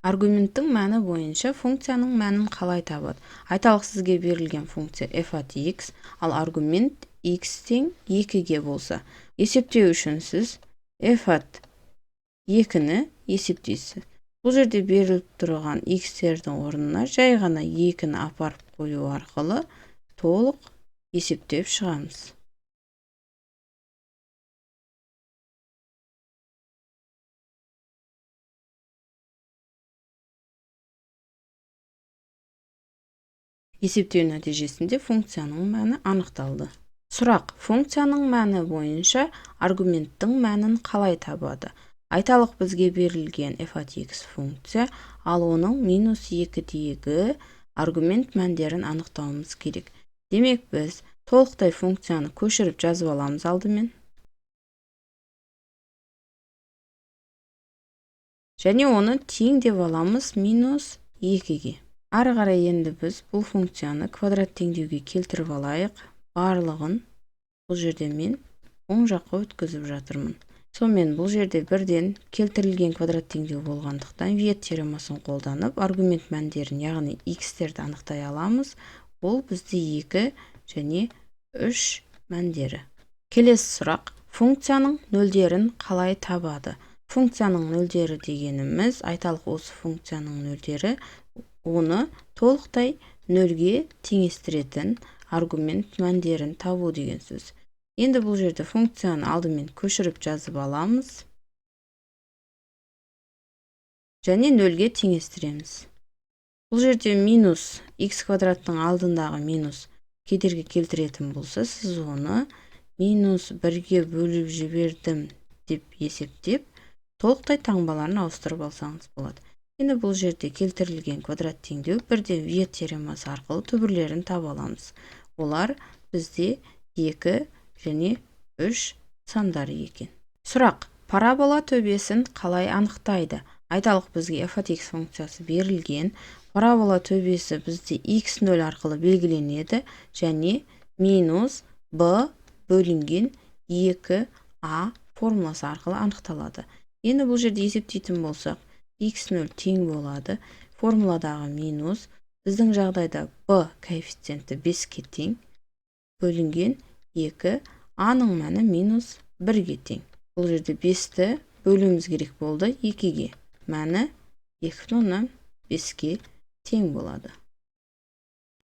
Аргументтің мәні бойынша функцияның мәнін қалай табады? Айталық, сізге берілген функция f от x, ал аргумент x тең 2-ге болса, есептеу үшін сіз f от 2-ні есептейсіз. Бұл жерде беріліп тұрған x-тердің орнына жай ғана 2-ні апарып қою арқылы толық есептеп шығамыз. Есептеу нәтижесінде функцияның мәні анықталды. Сұрақ: функцияның мәні бойынша аргументтің мәнін қалай табады? Айталық, бізге берілген f от x функция, ал оның минус 2-дегі аргумент мәндерін анықтауымыз керек. Демек, біз толықтай функцияны көшіріп жазып аламыз алдымен. Және оны тең деп аламыз минус 2-ге. Ары қарай енді біз бұл функцияны квадрат теңдеуге келтіріп алайық. Барлығын бұл жерде мен оң жаққа өткізіп жатырмын. Сонымен бұл жерде бірден келтірілген квадрат теңдеу болғандықтан Виет теоремасын қолданып аргумент мәндерін, яғни x-терді анықтай аламыз. Ол бізде 2 және 3 мәндері. Келесі сұрақ: функцияның нөлдерін қалай табады? Функцияның нөлдері дегеніміз, айталық, осы функцияның нөлдері оны толықтай нөлге теңестіретін аргумент мәндерін табу деген сөз. Енді бұл жерде функцияны алдымен көшіріп жазып аламыз және нөлге теңестіреміз. Бұл жерде минус x квадраттың алдындағы минус кедергі келтіретін болса, сіз оны минус 1-ге бөліп жібердім деп есептеп, толықтай таңбаларын ауыстырып алсаңыз болады. Енді бұл жерде келтірілген квадрат теңдеу бірден Виет теоремасы арқылы түбірлерін таба аламыз. Олар бізде 2 және 3 сандары екен. Сұрақ: парабола төбесін қалай анықтайды? Айталық, бізге f от x функциясы берілген. Парабола төбесі бізде x0 арқылы белгіленеді және минус b бөлінген 2a формуласы арқылы анықталады. Енді бұл жерде есептейтін болсақ, x0 тең болады. Формуладағы минус біздің жағдайда b коэффициенті 5-ке тең, бөлінген 2, a-ның мәні минус 1-ге тең. Бұл жерде 5-ті бөлуіміз керек болды 2-ге. Мәні 2,5-ке тең болады.